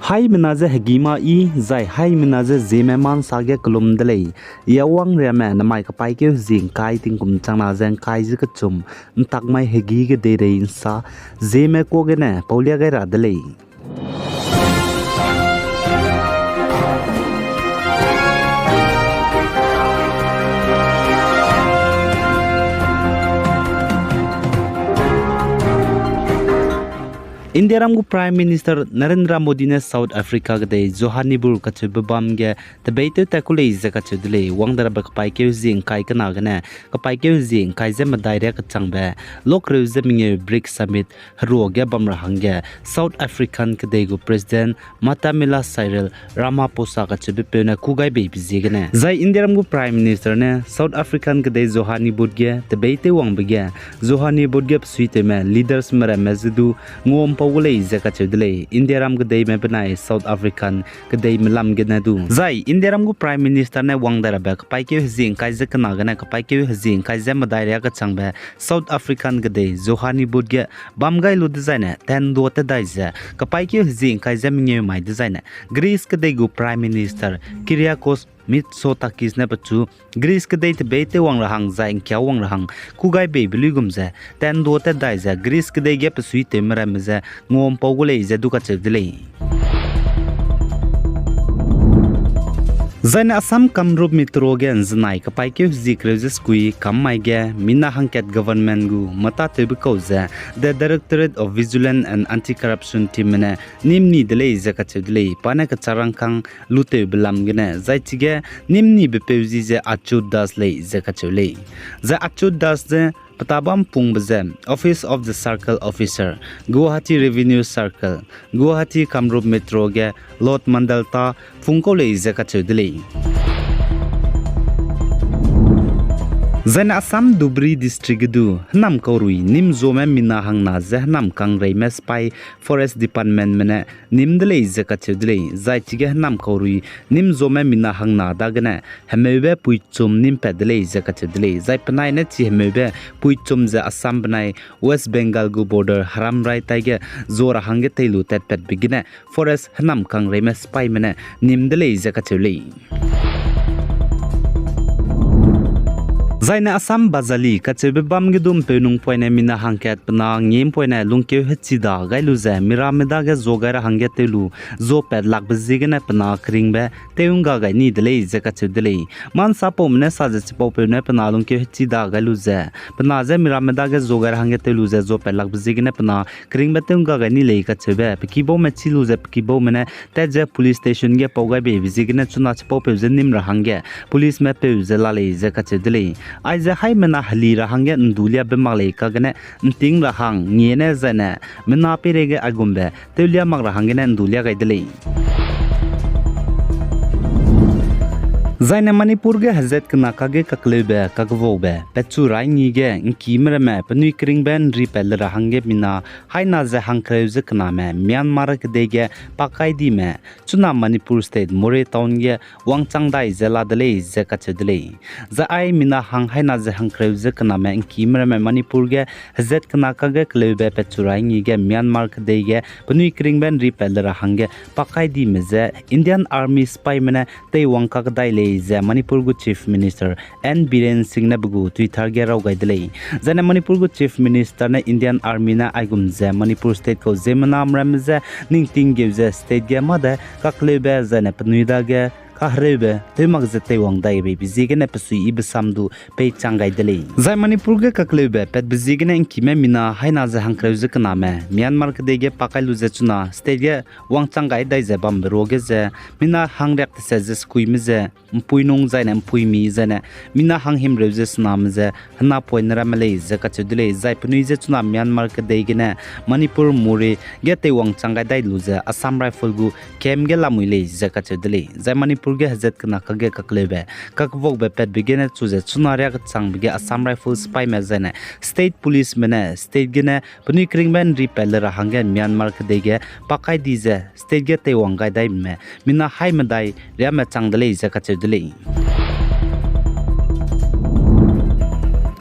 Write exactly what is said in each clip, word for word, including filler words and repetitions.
Haimena je hegî mâ yi, zai haimena je Zeme mâ ’nsa ge kelum de lei. Yawang riame namai kepaîkeu hezie ’ngkai tingkum changna ze ’ngkai ze kechum, ’ntakmai hegî kedeirei ’nsa, Zeme kuâ gene paulia gai ra de lei. Indiaram gu Prime Minister Narendra Modi ne South Africa kedei Johannesburg kacheube bam ge tebeîtew tat ku lei ze kacheu de lei. Wang darabe kepaîkeu hezie ’ngkai kena gene kepaîkeu hezie ’ngkai ze medai riâ kechangbe lokreu ze mengeu BRICS Summit heruage bam ra hangge South African kedei gu President Matamela Cyril Ramaphosa kacheubepeu ne kû gai beibe ziegene, zai Indiaram gu Prime Minister ne South African kedei Johannesburg ge tebeîtew wangbe ge, Johannesburg ge besuitewme leadersme ramme ze du nguampau gu lei ze kacheu de lei. Indiaram kedeime benai South African kedeime lam gene du, zai Indiaram gu Prime Minister ne wang darabe kepaîkeu hezie ’ngkai ze kena gene kepaîkeu hezie ’ngkai ze medai riâ kechangbe South African kedei Johannesburg ge bam gai lu dezaine tendo tat dai ze kepaîkeu hezie ’ngkai ze mengeu mai dezaine Greece kedei gu Prime Minister Kyriakos Mitsotakis ne pechu Greece kedei tebeîtew wang ra hang zai ’ngkiau wang ra hang kû gai beibe luigum ze tendo tat dai ze Greece kedei ge besuitewme ramme ze nguampau gu lei ze du kacheu de lei. Zaine Assam Kamrup Metro ge ’nzenai kepaîkeu hezie kereu ze sekui kam mai ge mina hangkat government gu mâtatewbe kau ze the Directorate of Vigilance and Anti-Corruption teamme ne nîm ni de lei ze kacheu de lei. Pa ne kecharangkâng lutewbe lam gene zai chige nîm nibepeu ji ze Achut Das lei ze kacheu lei. Zai Achut Das ze pe tabam pungbe ze Office of the Circle Officer, Guwahati Revenue Circle, Guwahati Kamrup Metro ge Lod Mandal ta pungkau lei ze kacheu de lei. Zaine Assam Dhubri District ge du hênam kaurui nîm zome mina hangna ze hênam kangreime sipai Forest Departmentme ne nîm de lei ze kacheu de lei. Zai chige hênam kaurui nîm zome mina hangna dagene hemeube puichum nîm pat de lei ze kacheu de lei. Zai penai ne chi hemeube puichum ze Assam benai West Bengal gu border Hamrai taige zua ra hangge tei lu tatpatbe gene Forest hênam kangreime sipaime ne nîm de lei ze kacheu lei. Zaine Assam Bajali kacheube bam ge du ’mpeunungpoine mina hangkat pe na ngîmpoine lungkeu hechida gai lu ze miramme dage zua gai ra hangge tew lu zua pat lakbe ziegene pe na keringbe tew ’ngga gai ni de lei ze kacheu de lei. Ma'nsapaume ne sa ze chipaupeu ne pe na lungkeu hechida gai lu ze pe na je miramme dage zua gai ra hangge tew lu ze zua pat lakbe ziegene pe na keringbe tew ’ngga gai ni lei kacheube pe kibaume chî lu ze pe kibaume ne tat ze police station ge pau gai beibe ziegene chuna chipaupeu je nîm ra hangge policeme peu ze la lei ze kacheu de lei. Aize haimena heli ra hangge ’nduliabe mak lei kagene ’nting ra hang ngiene zaine mina peireige aigumbe tewlia mak ra hanggene ’ndulia gai de lei. Zaine Manipur ge hezat kena kage kakleube kakvaube petchu rai ngi ge ’ngkime ramme penui keringbe ’nripat le ra hangge mina haina ze hangkereu ze kename Myanmar kedei ge pakaidime chuna Manipur State Moreh Town ge wangchang dai ze la de lei ze kacheu de lei. Zai ai mina hang haina ze hangkereu ze kename ’ngkime ramme Manipur ge hezat kena kage keleube petchu rai ngi ge Myanmar kedei ge penui keringbe ’nripat le ra hangge pakaidime je Indian Army sipaime ne teiwang kakdai lei ze Manipur gu Chief Minister N Biren Singh ne pe gu Twitter ge raw gai de lei. Zaine Manipur gu Chief Minister ne Indian Army ne aigum ze Manipur State kau ziemmena ramme je ningting geu ze state ge mâ de kakleube zaine penui dage kahereube tew mak ze teiwang dai beibe ziegene pe suiyibe sam du peichang gai de lei. Zai Manipur ge kakleube patbe ziegene ’ngkime mina haina ze hangkereu ze kename Myanmar kedei ge pakai lu ze chuna state ge wangchang gai dai ze bambe ruage ze mina hangriak tese ze sekuime ze ’mpuinung zaine ’mpuimi zaine mina hanghimreu ze sename ze henapoine ramme lei ze kacheu de lei. Zai penui je chuna Myanmar kedei gene Manipur Moreh ge teiwang chang gai dai lu ze Assam Rifle gu camp ge lamui lei ze kacheu de lei. Zai Manipur ge hezat kena kage kakleube kakvaube patbe gene chu ze chuna riakechangbe ge Assam Rifle sipaime zaine state policeme ne state gene penui keringbe ’nripat le ra hangge Myanmar kedei ge pakai di ze state ge teiwang gai daime mina hai medai riame chang de lei ze kacheu de lei.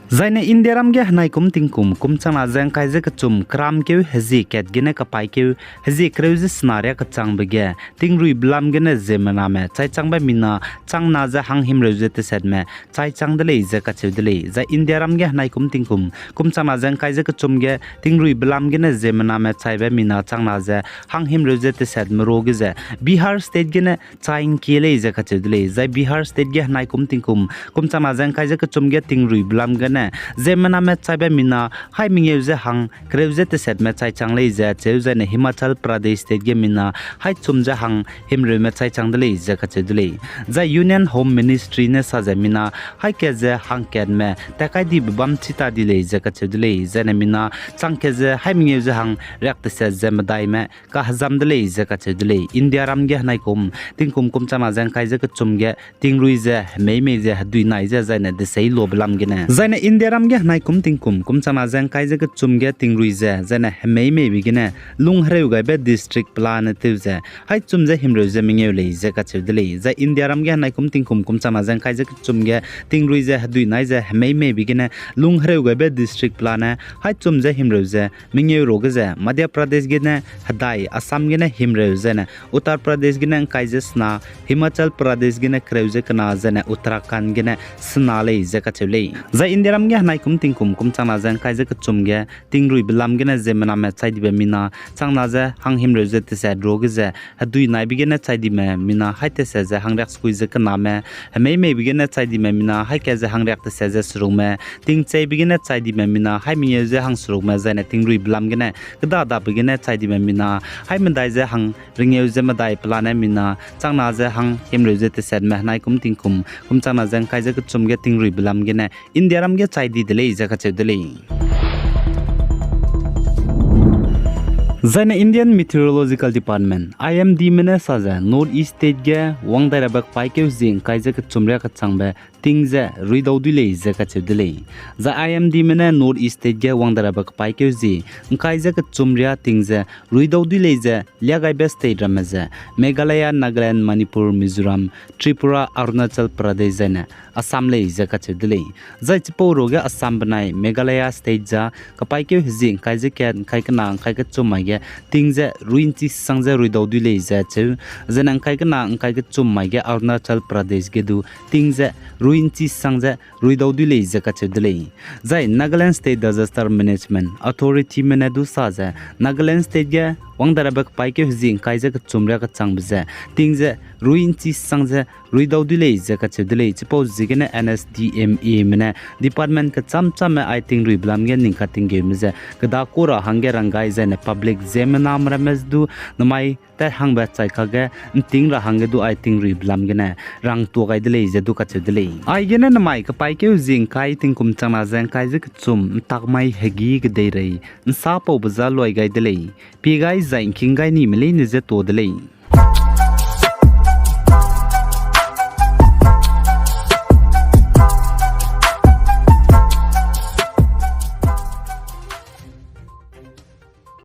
Zaine Indiaram ge henaikum tingkum kum changna ze ngkai ze kechum keramkeu hezie kat gene kapaîkeu hezie kereu ze sena riâ kechangbe ge tingrui belam gene ziemmename chaichangbe mina changna ze hanghimreu ze tesetme chaichang de lei ze kacheu de lei. Zai Indiaram ge henaikum tingkum kum changna ze ngkai ze kechum ge tingrui belam gene ziemmename chaibe mina changna ze hanghimreu ze tesetme ruage ze Bihar State gene chai ngkie lei ze kacheu de lei. Zai Bihar State ge henaikum tingkum kum changna ze ngkai ze kechum ge tingrui belam gene ziemmename chaibe mina haî mengeu ze hang kereu ze tesetme chaichang lei ze acheu, zaine Himachal Pradesh State ge mina haî chum ze hanghimreume chaichang de lei ze kacheu de lei. Zai Union Home Ministry ne sa ze mina haî kat ze hangkatme tat kai dibe bam chi ta di lei ze kacheu de lei. Zaine mina chang kat ze haî mengeu ze hang riak teset ze medaime kahezam de lei ze kacheu de lei. Indiaram ge henaikum tingkum kum changna ze ngkai ze kechum ge tingrui ze hemei mei ze hedui nai ze zaine desei lobe lam gene. Zaine Indiaram ge henaikum tingkum kum changna ze ngkai ze kechum ge tingrui ze zaine hemei meibe gene lung hereu gaibe district pelane tew ze haî chum ze himreu ze mengeu lei ze kacheu de lei. Zai Indiaram ge henaikum tingkum kum changna ze ngkai ze kechum ge tingrui ze hedui nai ze hemei meibe gene lung hereu gaibe district pelane haî chum ze himreu ze mengeu ruage ze Madhya Pradesh gene hedai, Assam gene himreu zaine Uttar Pradesh gene ngkai ze sena, Himachal Pradesh gene kereu ze kena zaine Uttarakhand gene sena lei ze kacheu lei. Zai Indiaram ge henaikum tingkum kum changna ze ngkai ze kechum ge tingrui belam gene ziemmename chai dibe mina changna ze hanghimreu ze teset ruage ze hedui naibe gene chai dime mina haî teset ze hangriak sekui ze kename, hemei meibe gene chai dime mina haî kat ze hangriak teset ze serukme, tingcheibe gene chai dime mina haî mengeu ze hangserukme zaine tingrui belam gene kedadabe gene chai dime mina haî medai ze hangrengeu ze medai pelane mina changna ze hanghimreu ze tesetme henaikum tingkum kum changna ze ngkai ze kechum ge tingrui belam gene Indiaram ge chai di de lei ze kacheu de lei. Zaine Indian Meteorological Department, I M D me ne sa ze North East State ge wang dai rabe kepaîkeu zie ngkai ze kechum riâ kechangbe ting ze ruidau dui lei ze kacheu de lei. Zai I M D me ne North East State ge wang dai rabe kepaîkeu zie ngkai ze kechum riâ ting ze ruidau dui lei ze liagaibe state ramme ze Meghalaya, Nagaland, Manipur, Mizoram, Tripura, Arunachal Pradesh zaine Assam lei ze kacheu de lei. Zai chipau ruage Assam benai Meghalaya state ze kepaîkeu hezie ngkai ze kat, ngkai kena, ngkai kechum mai ge ting ze rui nchi sang ze ruidau dui lei ze acheu, zaine ngkai kena, ngkai kechum mai ge Arunachal Pradesh ge du ting ze rui nchi sang ze ruidau dui lei ze kacheu de lei. Zai Nagaland State Disaster Management Authority me ne du sa ze Nagaland State ge wang dai rabe kepaîkeu hezie ngkai ze kechum riâ kechangbe ze ting ze rui nchi sang ze ruidau dui lei ze kacheu de lei. Chipau ziegene N S D M A me ne department kecham chamme ai tingrui belam ge ning katinggeume ze kedakau ra hangge rang gai zaine public ziemmename ramme du nemai tat hangbe chai kakge nting ra hangge du ai tingrui belam gene rangtua gai de lei ze du kacheu de lei. Aigene nemai kepaîkeu zie ngkai tingkum changna ze ngkai ze kechum ntak mai hegî kedeirei nsapaube za luai gai de lei. Pie gai zai ngking gai nime leine ze tuâ de lei.